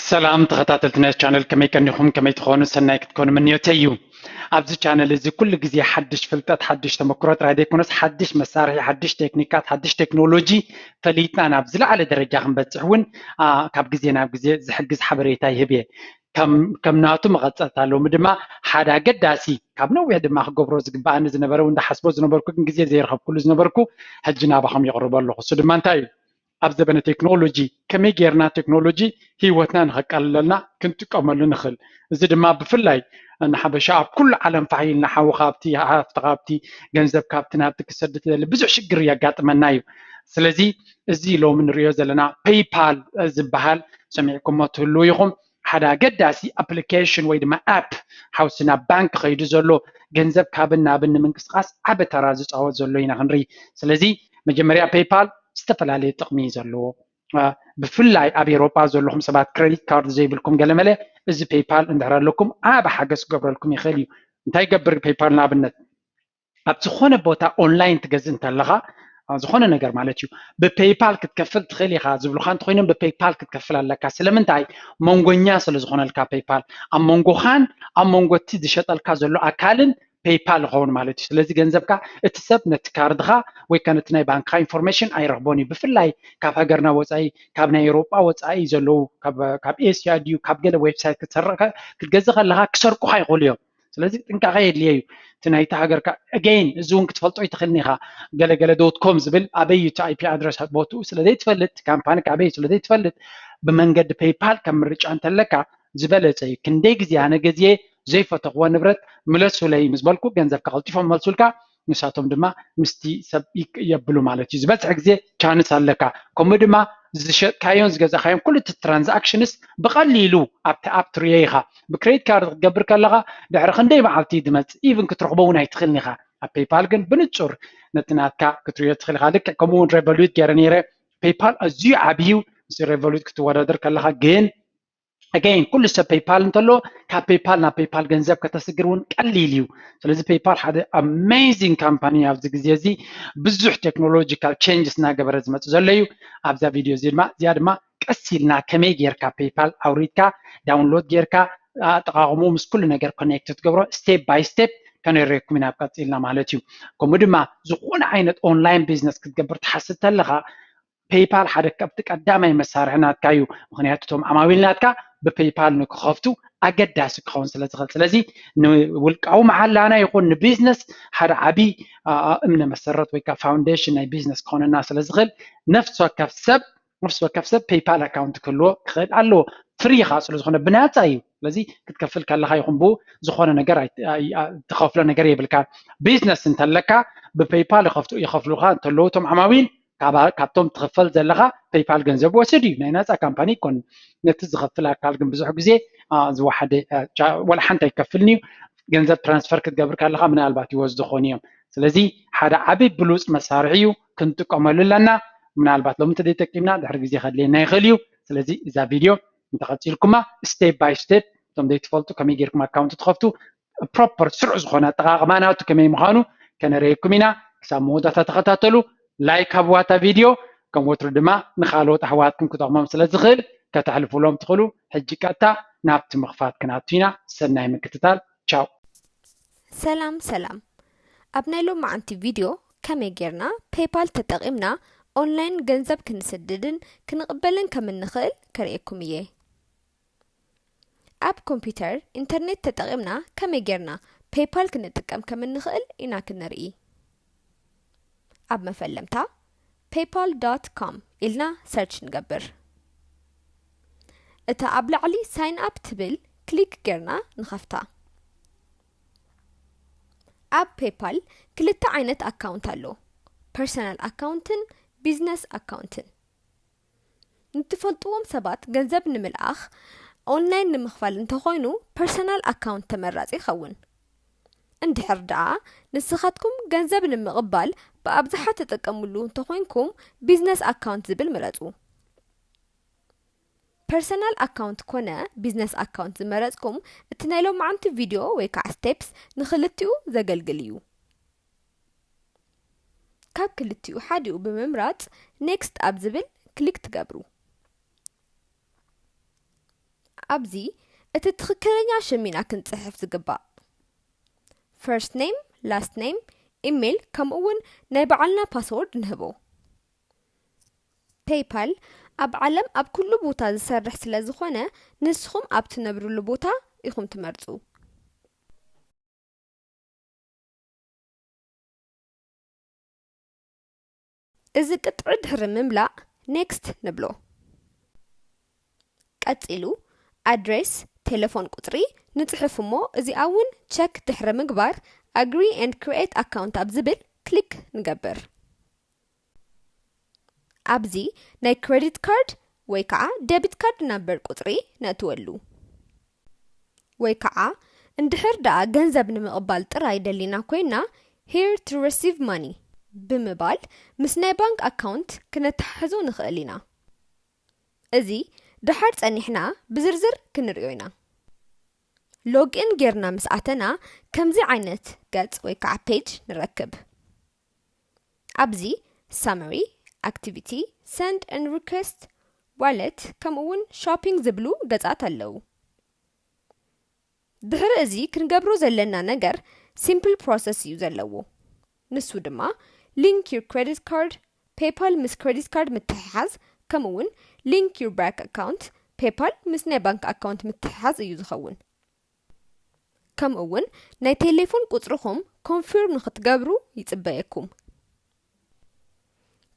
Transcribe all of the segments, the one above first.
ሰላም ተኸታተልቲ ናይ ቻነል፣ ከመይ ቀኒኹም? ከመይ ትኾኑ? ሰናይ ክትኮኑ ምንዮተይ እዩ። ኣብዚ ቻነል እዚ ኩሉ ግዜ ሓድሽ ፍልጠት፣ ሓድሽ ተመክሮ ጥራይ ዘይኮነስ ሓድሽ መሳርሒ፣ ሓድሽ ቴክኒካት፣ ሓድሽ ቴክኖሎጂ ፈሊጥና ናብ ዝለዓለ ደረጃ ክንበፅሕ እውን ካብ ግዜ ናብ ግዜ ዝሕግዝ ሓበሬታ ይህብ እየ። ከም ናቱ መቐፀልታ ሎሚ ድማ ሓደ ኣገዳሲ ካብ ነዊሕ ድማ ክገብሮ ዝግበኣኒ ዝነበረ እውን ዝሓስቦ ዝነበርኩ ግን ግዜ ዘይረኸብኩሉ ዝነበርኩ ሕጂ ናባኹም የቕርቦ ኣለኹ። እሱ ድማ እንታይ እዩ? ኣብ ዘበነ ቴክኖሎጂ ከመይ ጌርና ቴክኖሎጂ ህይወትና ንኸቃልለልና ክንጥቀመሉ ንኽእል። እዚ ድማ ብፍላይ ንሓበሻ ኣብ ኩሉ ዓለም ፋሕ ኢልና ሓዊ ካብቲ፣ ሃፍቲ ካብቲ፣ ገንዘብ ካብቲ ናብቲ ክሰድ ትደሊ ብዙሕ ሽግር የጋጥመና እዩ። ስለዚ እዚ ሎሚ ንሪኦ ዘለና ፔይፓል ዝበሃል ሰሚዕኩሞ ትህልዉ ኢኹም። ሓደ ኣገዳሲ ኣፕሊኬሽን ወይ ድማ ኣፕ ሓውሲ ናብ ባንክ ከይዱ ዘሎ ገንዘብ ካብን ናብን ንምንቅስቃስ ዓቢ ተራ ዝፃወት ዘሎ ኢና ክንርኢ። ስለዚ መጀመርያ ፔይፓል ዝተፈላለየ ጥቕሚ እዩ ዘለዎ። ብፍላይ ኣብ ኤሮጳ ዘለኹም ሰባት ክሬዲት ካርድ ዘይብልኩም ገለመለ እዚ ፔይፓል እንድሕር ኣለኩም ዓቢ ሓገዝ ክገብረልኩም ይኽእል እዩ። እንታይ ይገብር ፔይፓል? ንኣብነት ኣብ ዝኾነ ቦታ ኦንላይን ትገዝእ እንተለኻ ዝኾነ ነገር ማለት እዩ ብፔይፓል ክትከፍል ትኽእል ኢኻ ዝብሉኻ እንተኮይኖም ብፔይፓል ክትከፍል ኣለካ። ስለምንታይ? መንጎኛ ስለ ዝኾነልካ ፔይፓል ኣብ መንጎኻን ኣብ መንጎ እቲ ዝሸጠልካ ዘሎ ኣካልን ፔይፓል ይኸውን ማለት እዩ። ስለዚ ገንዘብካ እቲ ሰብ ነቲ ካርድኻ ወይ ከ ነቲ ናይ ባንክኻ ኢንፎርሜሽን ኣይረኽቦን እዩ። ብፍላይ ካብ ሃገርና ወፃኢ ካብ ናይ ኤውሮጳ ወፃኢ ዘለዉ ካብ ኤስያ ድዩ ካብ ገለ ዌብሳይት ክትሰርቕ ክትገዝእ ከለኻ ክሰርቁኻ ይኽእሉ እዮም። ስለዚ ጥንቃቐ የድልየ እዩ። እቲ ናይቲ ሃገርካ ኣገይን እዚ እውን ክትፈልጦ ይትኽእልን ኢኻ። ገለገለ ዶት ኮም ዝብል ኣበይ እዩ እቲ ኣይፒ ኣድረስ ቦትኡ ስለ ዘይትፈልጥ እቲ ካምፓኒ ኣበይ እዩ ስለ ዘይትፈልጥ ብመንገዲ ፔይፓል ከም ምርጫ እንተለካ ዝበለፀ እዩ። ክንደይ ግዜ ኣነ ገዝየ ዘይፈተኽዎ ንብረት ምለሱለይ ምስ በልኩ ገንዘብካ ቀልጢፎም መልሱልካ። ንሳቶም ድማ ምስቲ ሰብ የብሉ ማለት እዩ። ዝበዝሐ ግዜ ቻንስ ኣለካ። ከምኡ ድማ ዝሸጥካዮን ዝገዛእካዮን ኩሉ እቲ ትራንዛክሽንስ ብቐሊሉ ኣብቲ ኣፕ ትርዮ ኢኻ። ብክሬዲት ካርድ ክትገብር ከለኻ ድሕሪ ክንደይ መዓልቲ ድመፅእ ኢቭን ክትረኽቦ እውን ኣይትኽእልን ኢኻ። ኣብ ፔይፓል ግን ብንፁር ነቲ ናትካ ክትርዮ ትኽእል ኢኻ። ልክዕ ከምኡ እውን ሬቨሉት ገይረ ነይረ። ፔይፓል ኣዝዩ ዓብዩ ምስ ሬቨሉት ክትወዳደር ከለኻ ግን ኣገይን ኩሉ ሰብ ፔይፓል እንተሎ ካብ ፔይፓል ናብ ፔይፓል ገንዘብ ከተስግር እውን ቀሊል እዩ። ስለዚ ፔይፓል ሓደ ኣሜዚንግ ካምፓኒ ኣብዚ ግዜ እዚ ብዙሕ ቴክኖሎጂካል ቼንጅስ እናገበረ ዝመፅእ ዘሎ እዩ። ኣብዛ ቪድዮ እዚ ድማ እዚኣ ድማ ቀስ ኢልና ከመይ ጌርካ ፔይፓል ኣውሪድካ ዳውንሎድ ጌርካ ኣጠቃቅምኡ ምስ ኩሉ ነገር ኮኔክት ትገብሮ ስቴፕ ባይ ስቴፕ ከነረኩም ኢና ቀፂልና ማለት እዩ። ከምኡ ድማ ዝኾነ ዓይነት ኦንላይን ቢዝነስ ክትገብር ትሓስብ ተለካ ፔይፓል ሓደ ካብቲ ቀዳማይ መሳርሒ ናትካ እዩ። ምክንያቱ እቶም ዓማዊል ናትካ ብፔይፓል ንክኸፍቱ ኣገዳሲ ክኸውን ስለ ዝኽእል። ስለዚ ንውልቃዊ መዓላና ይኹን ንቢዝነስ ሓደ ዓብዪ እምነ መሰረት ወይ ከዓ ፋውንዴሽን ናይ ቢዝነስ ክኾነና ስለ ዝኽእል ነፍሲ ወከፍ ሰብ ነፍሲ ወከፍ ሰብ ፔይፓል ኣካውንት ክህልዎ ክኽእል ኣለዎ። ፍሪ ኢኻ ስለ ዝኾነ ብናፃ እዩ። ስለዚ ክትከፍል ከለካ ይኹን ብኡ ዝኾነ ነገር ትኸፍሎ ነገር የብልካ። ቢዝነስ እንተለካ ብፔይፓል ይኸፍሉካ እንተለዉ እቶም ዓማዊል ካብቶም ትኽፈል ዘለኻ ፔይፓል ገንዘብ ወስድ እዩ። ናይ ናፃ ካምፓኒ ይኮን። ነቲ ዝኸፍል ኣካል ግን ብዙሕ ግዜ ዝወሓደ ወላ ሓንቲ ኣይከፍልን እዩ። ገንዘብ ትራንስፈር ክትገብር ከለኻ ምናልባት ይወስዱ ክኾኑ እዮም። ስለዚ ሓደ ዓብይ ብሉፅ መሳርሒ እዩ፣ ክንጥቀመሉ ኣለና። ምናልባት ሎሚ እንተዘይጠቂምና ድሕሪ ግዜ ከድልየና ይኽእል እዩ። ስለዚ እዛ ቪድዮ እንተቐፂልኩማ ስቴፕ ባይ ስቴፕ እቶም ዘይትፈልጡ ከመይ ጌርኩም ኣካውንት ትኸፍቱ ፕሮፐር ስሩዕ ዝኾነ ኣጠቓቕማ ናቱ ከመይ ምዃኑ ከነረየኩም ኢና። ክሳብ መወዳእታ ተኸታተሉ። ላይክ ሃብዋ እታ ቪድዮ፣ ከም ወትሩ ድማ ንኻልኦት ኣሕዋትኩም ክጠቕሞም ስለ ዝኽእል ከተሕልፉሎም ትኽእሉ። ሕጂ ቀጥታ ናብቲ ምኽፋት ክንኣቱ ኢና። ሰናይ ምክትታል። ቻው። ሰላም ሰላም። ኣብ ናይ ሎማዓንቲ ቪድዮ ከመይ ጌርና ፔይፓል ተጠቒምና ኦንላይን ገንዘብ ክንስድድን ክንቕበልን ከም እንኽእል ከርእየኩም እየ። ኣብ ኮምፒውተር ኢንተርኔት ተጠቒምና ከመይ ጌርና ፔይፓል ክንጥቀም ከም እንኽእል ኢና ክንርኢ። ኣብ መፈለምታ ፔይፓል ዶት ኮም ኢልና ሰርች ንገብር። እታ ኣብ ላዕሊ ሳይን ኣፕ ትብል ክሊክ ጌርና ንኸፍታ። ኣብ ፔይፓል ክልተ ዓይነት ኣካውንት ኣሎ፣ ፐርሰናል ኣካውንትን ቢዝነስ ኣካውንትን። ንትፈልጥዎም ሰባት ገንዘብ ንምልኣኽ ኦንላይን ንምኽፋል እንተኾይኑ ፐርሰናል ኣካውንት ተመራፂ ይኸውን። እንድሕር ደኣ ንስኻትኩም ገንዘብ ንምቕባል ብኣብዝሓ ትጥቀምሉ እንተኾይንኩም ቢዝነስ ኣካውንት ዝብል ምረፁ። ፐርሰናል ኣካውንት ኮነ ቢዝነስ ኣካውንት ዝመረፅኩም እቲ ናይ ሎማዓንቲ ቪድዮ ወይ ከዓ ስቴፕስ ንኽልቲኡ ዘገልግል እዩ። ካብ ክልቲኡ ሓዲኡ ብምምራፅ ኔክስት ኣብ ዝብል ክሊክ ትገብሩ። ኣብዚ እቲ ትኽክለኛ ሽም ኢና ክንጽሕፍ ዝግባእ። First name, last name, ኢሜይል፣ ከምኡ እውን ናይ ባዕልና ፓስወርድ ንህቦ። ፔይፓል ኣብ ዓለም ኣብ ኩሉ ቦታ ዝሰርሕ ስለ ዝኾነ፣ ንስኹም ኣብ ትነብርሉ ቦታ ኢኹም ትመርጹ። እዚ ቅጥዒ ድሕሪ ምምላእ፣ ኔክስት ንብሎ። ቀጺሉ፣ ኣድሬስ፣ ቴሌፎን ቁጽሪ ንጽሕፍ እሞ፣ እዚኣ እውን ቸክ ድሕሪ ምግባር፣ ኣግሪ ኤንድ ክሪኤት ኣካውንት ኣብ ዝብል ክሊክ ንገብር። ኣብዚ ናይ ክሬዲት ካርድ ወይ ከዓ ዴቢት ካርድ ናምበር ቁጽሪ ነእትወሉ። ወይ ከዓ እንድሕር ደኣ ገንዘብ ንምቕባል ጥራይ ደሊና ኮይና፣ here to receive money ብምባል ምስ ናይ ባንክ ኣካውንት ክነተሓሕዞ ንኽእል ኢና። እዚ ደሓር ጸኒሕና ብዝርዝር ክንርእዮ ኢና። ሎግኢን ጌርና ምስ ኣተና ከምዚ ዓይነት ገጽ ወይ ከዓ ፔጅ ንረክብ። ኣብዚ ሳመሪ፣ ኣክቲቪቲ፣ ሰንድ ኤንድ ሪኩዌስት፣ ዋለት፣ ከምኡ እውን ሾፒንግ ዝብሉ ገጻት ኣለዉ። ድሕሪ እዚ ክንገብሮ ዘለና ነገር ሲምፕል ፕሮሰስ እዩ ዘለዎ። ንሱ ድማ ሊንክ ዩር ክሬዲት ካርድ፣ ፔይፓል ምስ ክሬዲት ካርድ ምትሕሓዝ፣ ከምኡ እውን ሊንክ ዩር ባንክ ኣካውንት፣ ፔይፓል ምስ ናይ ባንክ ኣካውንት ምትሕሓዝ እዩ ዝኸውን። ከምኡ እውን ናይ ቴሌፎን ቁጽርኹም ኮንፊርም ንኽትገብሩ ይጽበየኩም።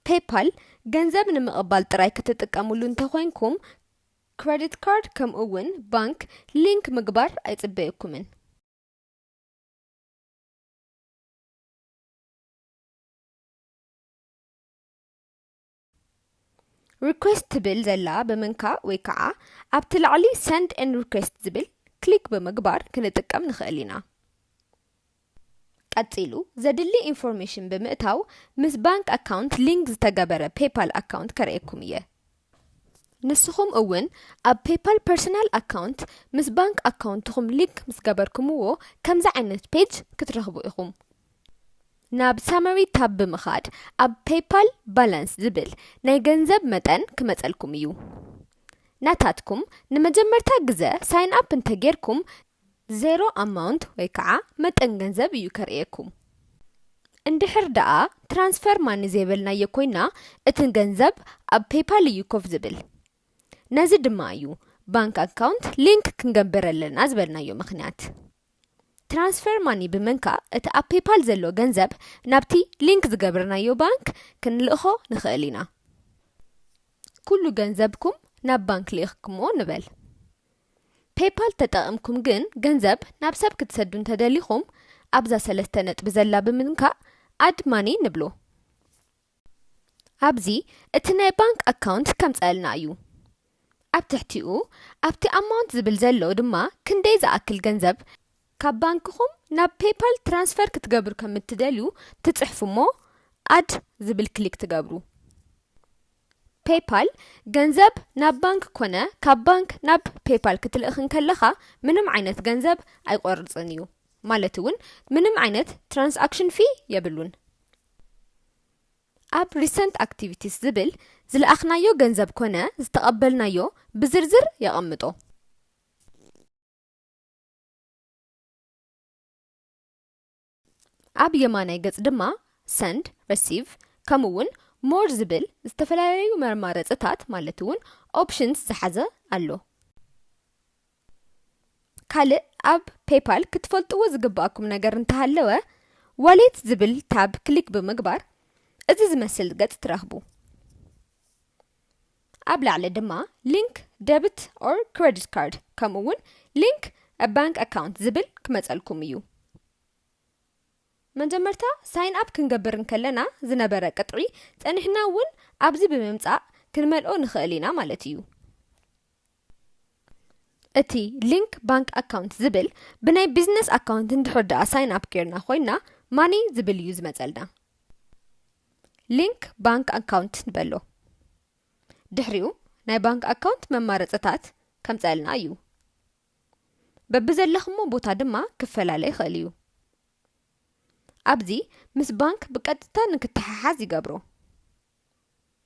ፔይፓል ገንዘብ ንምቕባል ጥራይ ክትጥቀሙሉ እንተኾይንኩም፣ ክሬዲት ካርድ ከምኡ እውን ባንክ ሊንክ ምግባር ኣይጽበየኩምን። ሪኩዌስት ትብል ዘላ ብምንካእ ወይ ከዓ ኣብቲ ላዕሊ ሰንድ ኤንድ ሪኩዌስት ዝብል ክሊክ ብምግባር ክንጥቀም ንኽእል ኢና። ቀጺሉ ዘድሊ ኢንፎርሜሽን ብምእታው ምስ ባንክ ኣካውንት ሊንክ ዝተገበረ ፔይፓል ኣካውንት ከርእየኩም እየ። ንስኹም እውን ኣብ ፔይፓል ፐርሰናል ኣካውንት ምስ ባንክ ኣካውንትኹም ሊንክ ምስ ገበርኩምዎ ከምዚ ዓይነት ፔጅ ክትረኽቡ ኢኹም። ናብ ሳመሪ ታብ ብምኻድ ኣብ ፔይፓል ባላንስ ዝብል ናይ ገንዘብ መጠን ክመጸልኩም እዩ። ናታትኩም ንመጀመርታ ግዘ ሳይን ኣፕ እንተጌርኩም ዜሮ ኣማውንት ወይ ከዓ መጠን ገንዘብ እዩ ከርእየኩም። እንድሕር ደኣ ትራንስፈር ማኒ ዘይበልናዮ ኮይና እቲ ገንዘብ ኣብ ፔይፓል እዩ ኮፍ ዝብል። ነዚ ድማ እዩ ባንክ ኣካውንት ሊንክ ክንገብር ኣለና ዝበልናዮ ምኽንያት። ትራንስፈር ማኒ ብምንካእ እቲ ኣብ ፔይፓል ዘሎ ገንዘብ ናብቲ ሊንክ ዝገበርናዮ ባንክ ክንልእኾ ንኽእል ኢና። ኩሉ ገንዘብኩም ናብ ባንክ ልኢኽኩሞ ንበል። ፔይፓል ተጠቒምኩም ግን ገንዘብ ናብ ሰብ ክትሰዱ እንተደሊኹም ኣብዛ ሰለስተ ነጥቢ ዘላ ብምንካእ ኣድ ማኒ ንብሎ። ኣብዚ እቲ ናይ ባንክ ኣካውንት ከምፀልና እዩ። ኣብ ትሕቲኡ ኣብቲ ኣማውንት ዝብል ዘሎ ድማ ክንደይ ዝኣክል ገንዘብ ካብ ባንክኹም ናብ ፔይፓል ትራንስፈር ክትገብሩ ከም እትደልዩ ትፅሕፉ እሞ ኣድ ዝብል ክሊክ ትገብሩ። ፔይፓል ገንዘብ ናብ ባንክ ኮነ ካብ ባንክ ናብ ፔይፓል ክትልእኽ እንከለኻ ምንም ዓይነት ገንዘብ ኣይቆርፅን እዩ። ማለት እውን ምንም ዓይነት ትራንስኣክሽን ፊ የብሉን። ኣብ ሪሰንት ኣክቲቪቲስ ዝብል ዝለኣኽናዮ ገንዘብ ኮነ ዝተቐበልናዮ ብዝርዝር የቐምጦ። ኣብ የማናይ ገጽ ድማ ሰንድ፣ ረሲቭ፣ ከምኡ እውን ሞር ዝብል ዝተፈላለዩ መማረጽታት ማለት እውን ኦፕሽንስ ዝሓዘ ኣሎ። ካልእ ኣብ ፔይፓል ክትፈልጥዎ ዝግባኣኩም ነገር እንተሃለወ ዋሌት ዝብል ታብ ክሊክ ብምግባር እዚ ዝመስል ገጽ ትረኽቡ። ኣብ ላዕሊ ድማ ሊንክ ደብት ኦር ክሬዲት ካርድ ከምኡ እውን ሊንክ ባንክ ኣካውንት ዝብል ክመጸልኩም እዩ። መጀመርታ ሳይን ኣፕ ክንገብር እንከለና ዝነበረ ቅጥዒ ጸኒሕና እውን ኣብዚ ብምምጻእ ክንመልኦ ንኽእል ኢና ማለት እዩ። እቲ ሊንክ ባንክ ኣካውንት ዝብል ብናይ ቢዝነስ ኣካውንት እንድሕር ደኣ ሳይን ኣፕ ጌርና ኮይና ማኒ ዝብል እዩ ዝመጸልና። ሊንክ ባንክ ኣካውንት ንበሎ። ድሕሪኡ ናይ ባንክ ኣካውንት መማረፅታት ከምፀልና እዩ። በብዘለኽሞ ቦታ ድማ ክፈላለ ይኽእል እዩ። ኣብዚ ምስ ባንክ ብቀጥታ ንክተሓሓዝ ይገብሮ።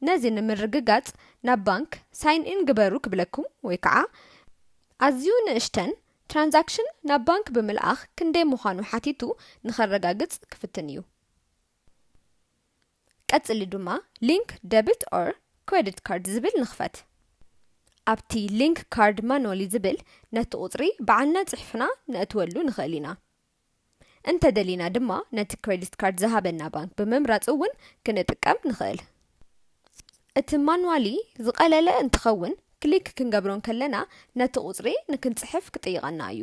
ነዚ ንምርግጋጽ ናብ ባንክ ሳይን ኢን ግበሩ ክብለኩም ወይ ከዓ ኣዝዩ ንእሽተን ትራንዛክሽን ናብ ባንክ ብምልኣኽ ክንደይ ምዃኑ ሓቲቱ ንኸረጋግጽ ክፍትን እዩ። ቀጽሊ ድማ ሊንክ ደቢት ኦር ክሬዲት ካርድ ዝብል ንኽፈት። ኣብቲ ሊንክ ካርድ ማኑዋሊ ዝብል ነቲ ቁጽሪ ባዕልና ጽሒፍና ነእትወሉ ንኽእል ኢና። እንተ ደሊና ድማ ነቲ ክሬዲት ካርድ ዝሃበና ባንክ ብምምራጽ እውን ክንጥቀም ንኽእል። እቲ ማኑዋሊ ዝቐለለ እንትኸውን ክሊክ ክንገብሮ እንከለና ነቲ ቁጽሪ ንክንጽሕፍ ክጥይቐና እዩ።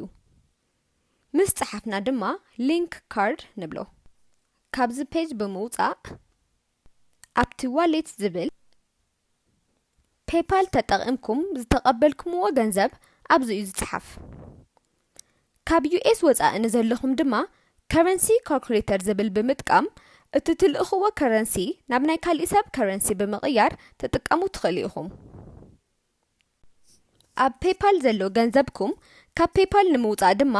ምስ ጸሓፍና ድማ ሊንክ ካርድ ንብሎ። ካብዚ ፔጅ ብምውጻእ ኣብቲ ዋሌት ዝብል ፔፓል ተጠቒምኩም ዝተቐበልኩምዎ ገንዘብ ኣብዚ እዩ ዝጸሓፍ። ካብ ዩ ኤስ ወጻኢ ንዘለኹም ድማ ከረንሲ ካልኩሌተር ዝብል ብምጥቃም እቲ ትልእኽዎ ከረንሲ ናብ ናይ ካሊእ ሰብ ከረንሲ ብምቕያር ትጥቀሙ ትኽእሉ ኢኹም። ኣብ ፔፓል ዘሎ ገንዘብኩም ካብ ፔፓል ንምውጻእ ድማ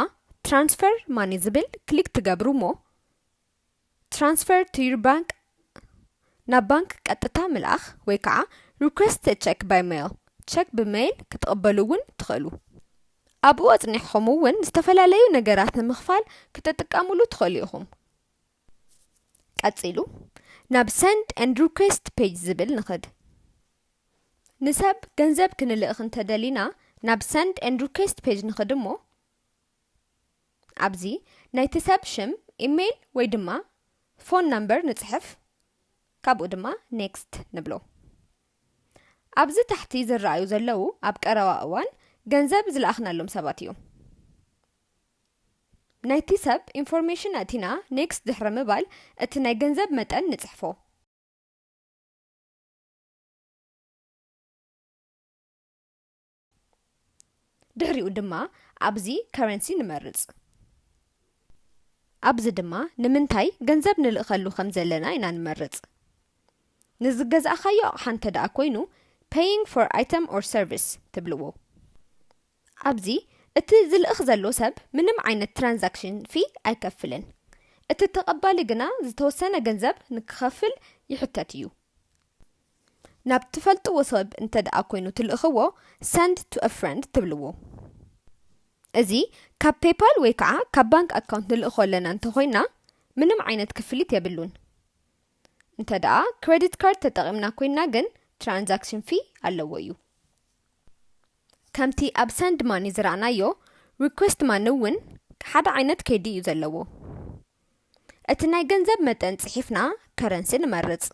ትራንስፈር ማኒ ዝብል ክሊክ ትገብሩ እሞ ትራንስፈር ቱ ዩር ባንክ ናብ ባንክ ቀጥታ ምልኣኽ ወይ ከዓ ሪኩዌስት ቸክ ባይ ሜይል ቸክ ብሜይል ክትቕበሉ እውን ትኽእሉ። ኣብኡ ኣጽኒሕኹም እውን ዝተፈላለዩ ነገራት ንምኽፋል ክትጥቀሙሉ ትኽእሉ ኢኹም። ቀጺሉ ናብ ሰንድ ኤንድ ሪኩዌስት ፔጅ ዝብል ንኽድ። ንሰብ ገንዘብ ክንልእኽ እንተደሊና ናብ ሰንድ ኤንድ ሪኩዌስት ፔጅ ንኽድ እሞ ኣብዚ ናይቲ ሰብ ሽም፣ ኢሜይል ወይ ድማ ፎን ናምበር ንጽሕፍ፣ ካብኡ ድማ ኔክስት ንብሎ። ኣብዚ ታሕቲ ዝረኣዩ ዘለዉ ኣብ ቀረባ እዋን ገንዘብ ዝለኣኽናሎም ሰባት እዮም። ናይቲ ሰብ ኢንፎርሜሽን ኣእቲና ኔክስት ድሕሪ ምባል እቲ ናይ ገንዘብ መጠን ንጽሕፎ። ድሕሪኡ ድማ ኣብዚ ከረንሲ ንመርጽ። ኣብዚ ድማ ንምንታይ ገንዘብ ንልእኸሉ ከም ዘለና ኢና ንመርጽ። ንዝገዛእኻዮ ኣቕሓ እንተ ደኣ ኮይኑ paying for item or service ትብልዎ። ኣብዚ እቲ ዝልእኽ ዘሎ ሰብ ምንም ዓይነት ትራንዛክሽን ፊ ኣይከፍልን። እቲ ተቐባሊ ግና ዝተወሰነ ገንዘብ ንክኸፍል ይሕተት እዩ። ናብ ትፈልጥዎ ሰብ እንተ ደኣ ኮይኑ ትልእኽዎ send to a friend ትብልዎ። እዚ ካብ ፔፓል ወይ ከዓ ካብ ባንክ ኣካውንት ንልእኾ ኣለና እንተኾይና ምንም ዓይነት ክፍሊት የብሉን። እንተ ደኣ ክሬዲት ካርድ ተጠቒምና ኮይና ግን ትራንዛክሽን ፊ ኣለዎ እዩ። ከምቲ ኣብ ሰንድ ማኒ ዝረኣናዮ ሪኩዌስት ማኒ እውን ሓደ ዓይነት ከይዲ እዩ ዘለዎ። እቲ ናይ ገንዘብ መጠን ጽሒፍና ከረንሲ ንመርጽ።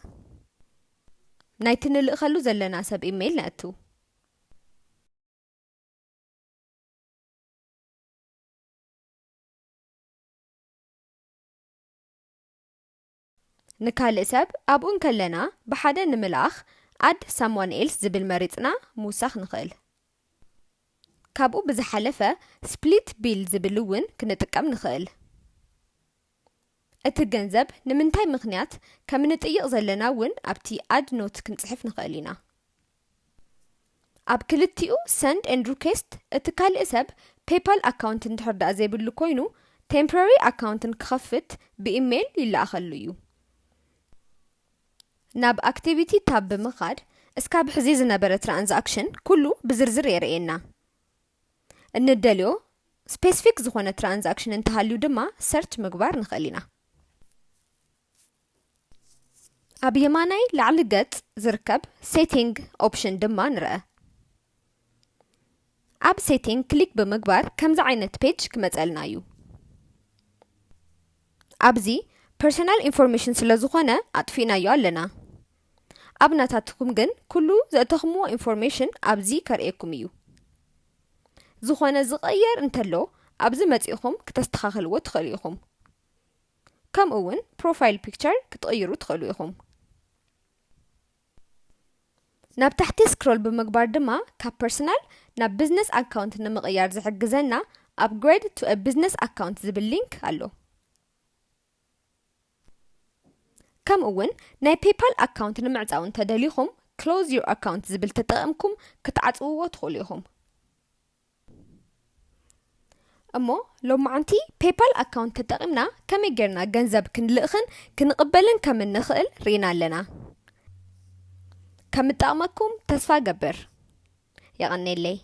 ናይቲ ንልእኸሉ ዘለና ሰብ ኢሜይል ነእቱ። ንካልእ ሰብ ኣብኡ እንከለና ብሓደ ንምልኣኽ ኣድ ሳምዋን ኤልስ ዝብል መሪጽና ምውሳኽ ንኽእል። ካብኡ ብዝሓለፈ ስፕሊት ቢል ዝብል እውን ክንጥቀም ንኽእል። እቲ ገንዘብ ንምንታይ ምኽንያት ከም ንጥይቕ ዘለና እውን ኣብቲ ኣድ ኖት ክንጽሕፍ ንኽእል ኢና። ኣብ ክልቲኡ ሰንድ ኤንድ ሪኩዌስት እቲ ካልእ ሰብ ፔፓል ኣካውንት እንድሕር ደኣ ዘይብሉ ኮይኑ ቴምፖራሪ ኣካውንት ንክኸፍት ብኢሜይል ይለኣኸሉ እዩ። ናብ ኣክቲቪቲ ታብ ብምኻድ እስካብ ሕዚ ዝነበረ ትራንዛክሽን ኩሉ ብዝርዝር የርእየና። እንደልዮ ስፔሲፊክ ዝኾነ ትራንዛክሽን እንተሃልዩ ድማ ሰርች ምግባር ንኽእል ኢና። ኣብ የማናይ ላዕሊ ገጽ ዝርከብ ሴቲንግ ኦፕሽን ድማ ንርአ። ኣብ ሴቲንግ ክሊክ ብምግባር ከምዚ ዓይነት ፔጅ ክመጸልና እዩ። ኣብዚ ፐርሰናል ኢንፎርሜሽን ስለ ዝኾነ ኣጥፊእናዮ ኣለና። ኣብ ናታትኩም ግን ኩሉ ዘእተኹምዎ ኢንፎርሜሽን ኣብዚ ከርእየኩም እዩ። ዝኾነ ዝቐየር እንተሎ ኣብዚ መጺእኹም ክተስተኻኽልዎ ትኽእሉ ኢኹም። ከምኡ እውን ፕሮፋይል ፒክቸር ክትቕይሩ ትኽእሉ ኢኹም። ናብ ታሕቲ ስክሮል ብምግባር ድማ ካብ ፐርሰናል ናብ ቢዝነስ ኣካውንት ንምቕያር ዝሕግዘና ኣፕግሬድ ቱ ቢዝነስ ኣካውንት ዝብል ሊንክ ኣሎ። ከምኡ እውን ናይ ፔፓል ኣካውንት ንምዕጻው እንተደሊኹም ክሎዝ ዩር ኣካውንት ዝብል ተጠቒምኩም ክትዓጽውዎ ትኽእሉ ኢኹም። እሞ ሎማዓንቲ ፔፓል ኣካውንት ተጠቒምና ከመይ ጌርና ገንዘብ ክንልእኽን ክንቕበልን ከም እንኽእል ርኢና ኣለና። ከም እጠቕመኩም ተስፋ እገብር። የቐኔለይ።